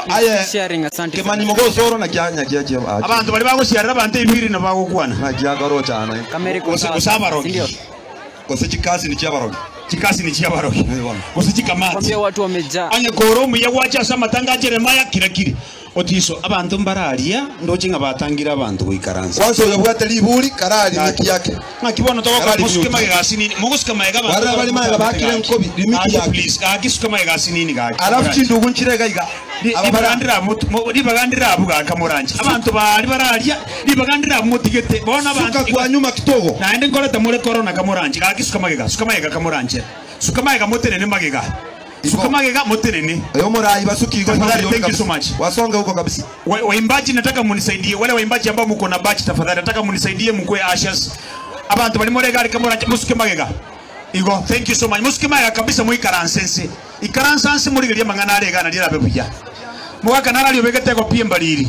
Aye Sharing, asante Kimani sana. mogosoro naki naki achi Abanto baria bagosiarera abanto ebibiri nabo bagokwana. Naki akarochana. Kamera iko Gose sawa gose sana, abarogi. si ndio? Gose chikasini chiabarogi. Chikasini chiabarogi. Eh, bono. Gose chikamati. Kwambia watu wamejaa. Onye kore omuya gwacha ase amatanga a Jeremaya kira-kiri. Otiso, abanto mbararia, ndoche ng'a batangire abanto goikaransa. Kwanza oyobwate riburi karari miki yake. Ng'aki bono togokora Karari mosuke mute. magega asinini, mogosuka magega abanto Barabwo bari magega bakire nkobi, rimiki Gaki yake. please, gaki suka magega asinini gaki. Alafu chindugu nchire iga iga. Aba Ribaga bara ndirabu ribaga ndirabu gaka moranche. Abanto bari bararia, ribaga ndirabu motigete. Bono abanto suka kwa nyuma kidogo. naende nkoreta more corona kamoranche. Gaki suka magega, suka magega kamoranche. Suka magega motenene magega. Suka Igo. magega motenene. Oyo morai basuki igo. Tafadhali, thank you so much. Wasonge huko kabisa. Waimbaji nataka munisaidie, wale waimbaji ambao mko na bachi tafadhali, nataka munisaidie mkue ashes. Abantu bali more gari kamora musuke magega. Igo, thank you so much. Musuke magega kabisa muikaranse nse. Ikaransa nse murigeria mang'ana are gana rirabe buya. Mugaka narari obegete ego pie mbariri.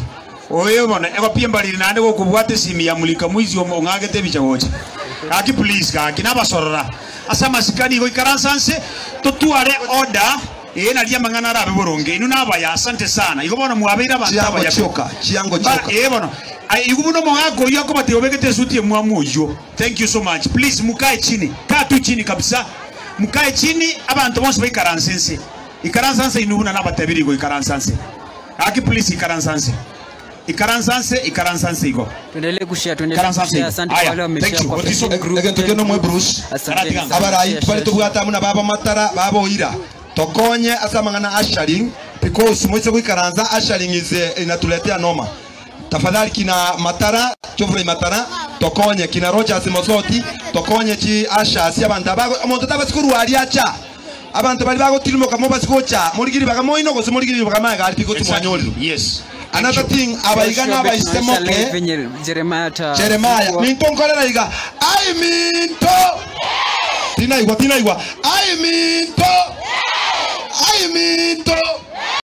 Oyo bono ego pie mbariri naende gokobwata esimi ya mulika mwizi omo ong'agete ebicha gocha. Gaki please gaki nabasorora. Ase amasikani igo ikaransa nse totware order ee naria amang'ana arabe boronge. Inwe nabaya asante sana. Igo bono mwabeire abanto Chiango abaya. chioka, chiango Bara chioka. ee bono. Ai igo buna omogaka oyio akobatebia obegete esuti emwamu oyio. Thank you so much. Please mukae chini. Kaa tu chini kabisa. Mukae chini abanto bonsi baikaranse nse. Ikaransa nse inwe buna nabatebire igo ikaransa nse. Gaki please ikaransa nse. Ikaransa nse, ikaransa nse igo. Tuendelee kushare, tuendelee Ikaransa nse kushare. igo. Asante kwa Aya, wale thank wameshare you. kwa Otiso Facebook group. Egento kio nomwe Bruce. Asanteni sana. Abarai Share, tware share, share. tobwate amo na baba matara baba oira tokonye ase amang'ana ushering because moise goikaransa ushering is inatuletea noma tafadhali kina matara Geoffrey matara tokonye kina Rogers Mosoti tokonye chi ushers abantu abago omonto tabasi korwaria acha abantu bari bagotirimoka mobasi gocha morigiri baga moino gose morigiri baga maega ari pigo tumwanyorire Yes. another thing abaiga Joshua Bet tunaonyesha n'abaisemoke live venye Jeremiah ata Jeremiah minto nkorera iga ai minto tinaigwa tinaigwa ai minto ai minto.